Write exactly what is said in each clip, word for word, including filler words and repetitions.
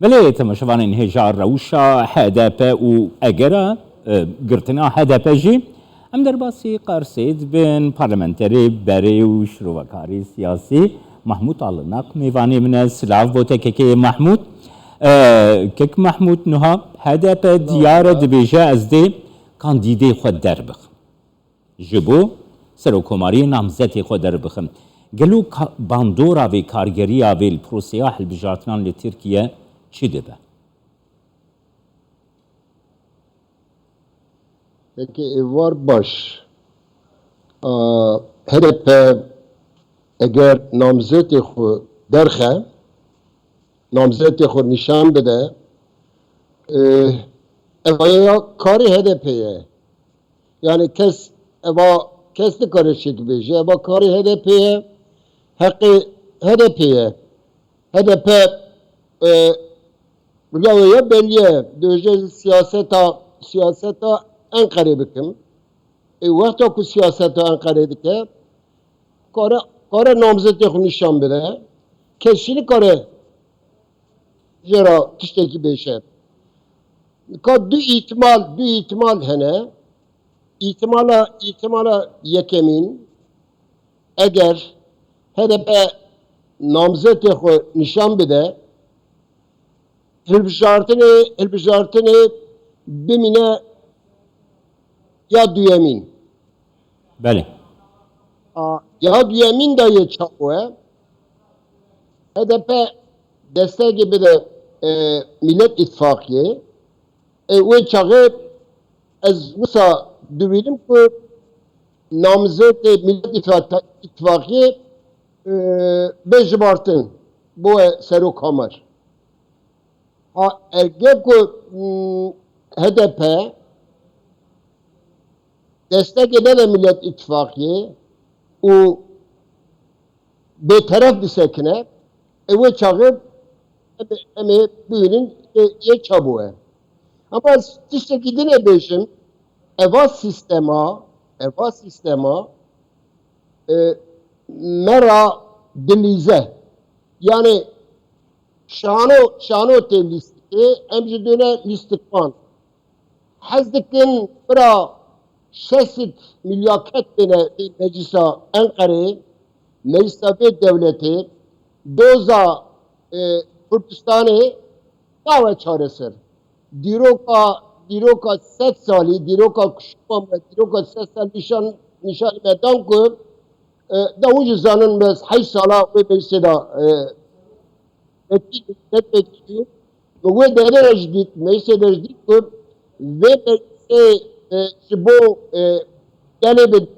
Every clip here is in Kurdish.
Belê, temaşevanên hêja, rewşa H D P û egera, e, girtina H D P jî, em derbasî Qarsê dibin. Parlamenterê berê û şirovekarê siyasî Mahmûd Alinak mêvanê min e. Silav bo te kekê Mahmûd. E, kek Mahmûd, niha H D P diyar e, dibêje ez dê kandîdê xwe derbixim. Ji bo serokkomariyê namzetê xwe derbixim. Gelo ka-, bandora vê, kargeriya vê li proseya hilbijartinan li Tirkiye çi dibe? Peki, êvar baş. A, H D P eger namzetê xwe derxe, namzetê xwe nîşan bide, e, ev ya karê H D P ye. Yani kes, eva kes nikare çêk bêje. Eva karê H D P ye. Heqê H D P ye. H D P, e, rûya wê ya belî ye. Dibêje siyaseta, siyaseta Enqerê bikim. E, wexta ku siyaseta Enqerê dike, kare, kare namzetê xwe nîşan bide. Kes jî nikare jê re tiştekî bêje. Ka du îhtimal, du îhtimal hene. Îhtimala, îhtimala yekemîn, eger H D P namzetê xwe nîşan bide, hilbijartinê, hilbijartinê bimîne ya duyemîn. Belê. A, ya duyemîn de yê çawa ye? H D P destekê bide, e, Millet Îttifaqiyê. E, wê çaxê ez wisa dibînim ku namzetê Millet Îttifa-, Îttifaqiyê, e, bê jibartin, bo serokkomar. Ha, erge ku, m, H D P destekê nede Millet Îttifaqiyê û bêteref bisekine, e, wê çaxê em ê, em ê bibînin, e, yê çabû e. Ama ez tiştekî din ê bêjim, eva sîstema, eva sîstema, e, me ra dilîze. Yani şano, şano tê lîstikê, em ji dûne lîstikvan. Hez dikin bira şeş sed milyaket bêne vê meclisa Enqerê, meclisa vê dewletê, doza, e, Kurdistanê nabe çareser. Dîroka, dîroka sed salî, dîroka kuşûma me, dîroka sed sal nîşan, nîşanî me dan ku, e, da hûn jî zanin me ez heşt sala wê meclisê de, e, vekîl, milletvekîlî, min wê derê de jî dît, meclisê de jî dît ku vê meclisê, e, ji bo, e, gelê bi,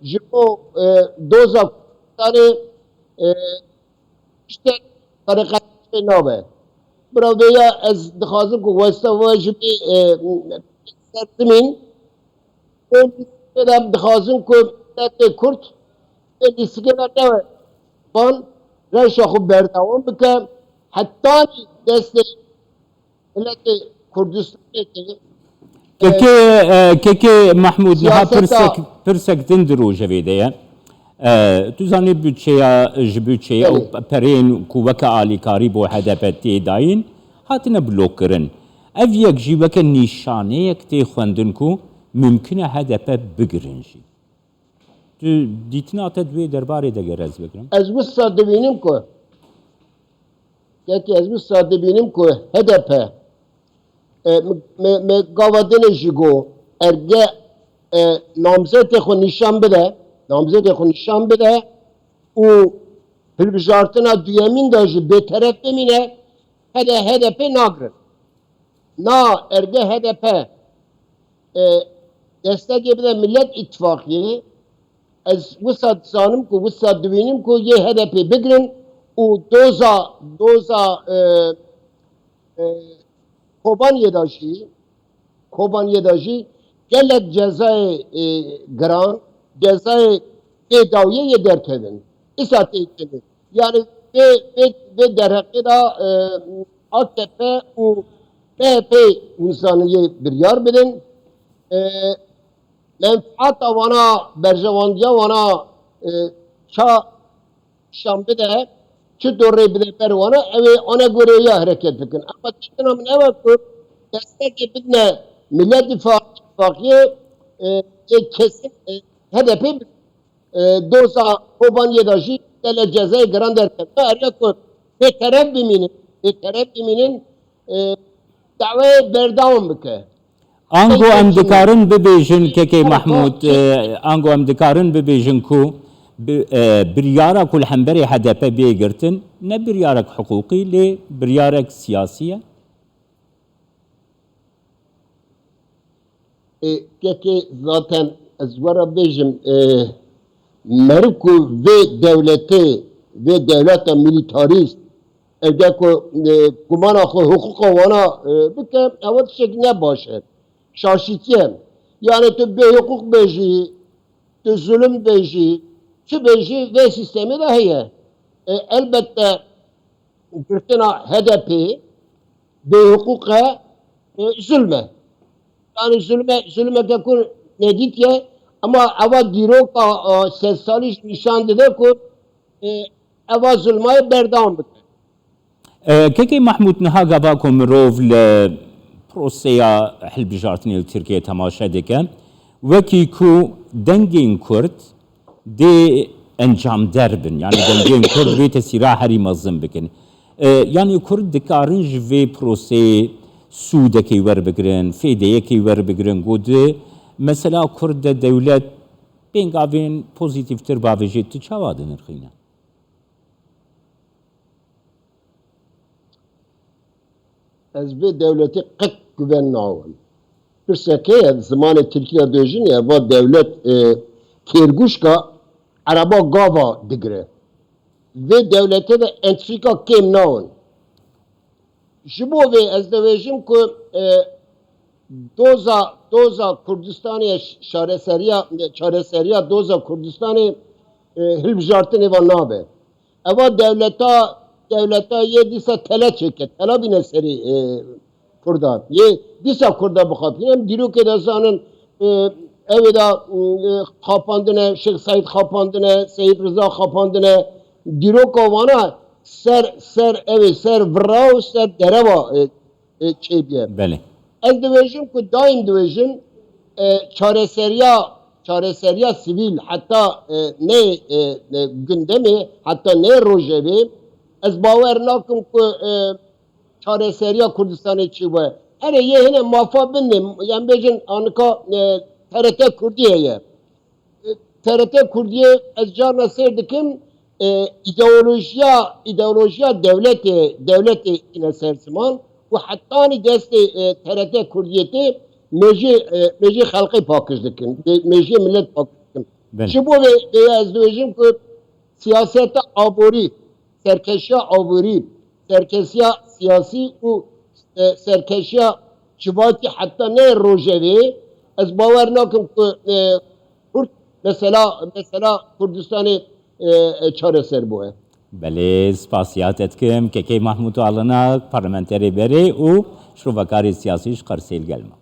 ji bo, e, doza Kurdistanê, e, tiştek qereqetê nabe. Bira vê ya ez dixwazim ku westa we ji vê, e, serzimîn Ên lîstikê de em dixwazin ku miletê Kurd ên lîstikê de newe van rewşa xwe berdewam bike, hetanî destê miletê Kurdistanê tê. Kekê, e, Kekê Mahmûd, niha siyaseta pirsek, pirsek din di rojevê de ye. E, tu zanî budçeya, ji budçeya û Belê. pereyên ku weke alîkarî bo H D P tê dayîn, hatine blokkirin. Ev yek jî weke nîşaneyek tê xwendin ku mimkin e H D P bigirin jî. Tu dîtina te di wê derbarê de ger ez bigirim? Ez wisa dibînim ku, kekê ez wisa dibînim ku H D P, e, me, me, me gava dinê jî got, erge, e, namzetê xwe nîşan bide, namzetê xwe nîşan bide û hilbijartina duyemîn de jî bêteref bimîne, H D, H D P nagirin. Na erge H D P, e, destekê bide Millet Îttifaqiyê, ez wisa dizanim ku, wisa dibînim ku yê H D P bigirin û doza, doza, e, e, Kobaniyê de jî, Kobaniyê de jî gelek cezayê, e, giran, cezayê bêdawiyê yê derkevin. Îsa tê kirin. Yani vê, vê, vê derheqê de, e, A K P û M H P hûn zaniyê biryar bidin. E, menfaata wana, berjewandiya wana, e, ça şan bide, çi do rê bide ber wana, ew ê ana gorê ya hereket bikin. Ama tiştina min ew e ku destekê bidine Millet Îttifaqiyê, e, ê kesin, e, H D P e, doza Kobaniyê de jî gelek cezayê giran derkevin. Her ya ku bêteref bimînin, bêteref bimînin, e, dawayê berdewam bike. Ango em dikarin bibêjin, Kekê Mehmûd, e, ango em dikarin bibêjin ku bi, e, biryara ku li hemberê H D P bê girtin, ne biryarek hiqûqî, lê biryarek siyasî ye? E, kekê zaten ez we re bêjim, e, meriv ku vê dewletê, vê dewleta milîtarîst, eger ku, e, gumana xwe hiqûqa wana, e, bike, ew tiştekî ne baş e. Şaşîtî ye. Yani tu bêhiqûq bêjî, tu zulm bêjî, çi bêjî vê sîstemê de heye. E, elbette girtina H D P bêhiqûq e, e, zulm e. Yani zulme, zulmeke ku nedîtiye, ama eva dîroka, e, sedsalî jî nîşan dide ku, e, eva zulmayê berdewam bike. E, Kekê Mehmûd, niha gava ku mirov li proseya hilbijartinê li Tirkiyeyê temaşe dike, wekî ku dengên Kurd dê encamder bin, yani dengên Kurd vê tesîra herî mezin bikin. E, yani Kurd dikarin ji vê proseyê sûdekê werbigirin, fêdeyekê werbigirin, ku di mesela Kurd de dewlet pêngavên pozîtîftir bavêje, tu çawa dinirxîne? Ez vê dewletê qet guven nawim. Pirseke ye, zimanê tirkî de dibêjin, eva dewlet, e, kêrguşka ereba gava digire. Vê dewletê de entrîka kêm nawin. Ji bo vê ez dibêjim ku, e, doza, doza Kurdistanê, ş-, şareseriya, çareseriya doza Kurdistanê, e, hilbijartinê ve nabe. Eva dewleta, dewleta yê dîsa tele çêke, tela bîne serê, e, Kurda. Yê dîsa Kurda bixapîne. Em dîrokê de zanin, e, ew ê de, e, xapandine, Şêx Seîd xapandine, Seyîd Riza xapandine. Dîroka wana ser, ser ew ê, ser vira û ser derewa, e, e, çêbûye. Belê. Ez dibêjim ku daîm dibêjim, e, çareseriya, çareseriya sivîl heta, e, ne, e, e, gundemê, heta ne rojevê, ez bawer nakim ku, e, çareseriya Kurdistanê çi be. Erê yê hine mafa binde, em bêjin anika, e, T R T Kurdî heye. T R T Kurdiyê ez carna seyr dikim, e, îdeolojiya, îdeolojiya dewletê, dewletê tîne ser ziman û hetanî destê, e, T R T Kurdiyê tê mêjê, e, mêjê xelkê paqij dikin, mê-, mêjê millet paqij dikin. Belê. Ji bo vê, vê ya ez dibêjim ku siyaseta aborî, serkeşiya aborî, serkeşiya siyasî û, e, serkeşiya civakî heta ne rojevê, ez bawer nakim ku, e, Kurd mesela, mesela Kurdistanê, e, e, çareser bûye. Belê, spasiya te dikim. Kekê Mahmûd Alinak, parlamenterê berê û şrovekarê siyasî ji Qersê li gel me.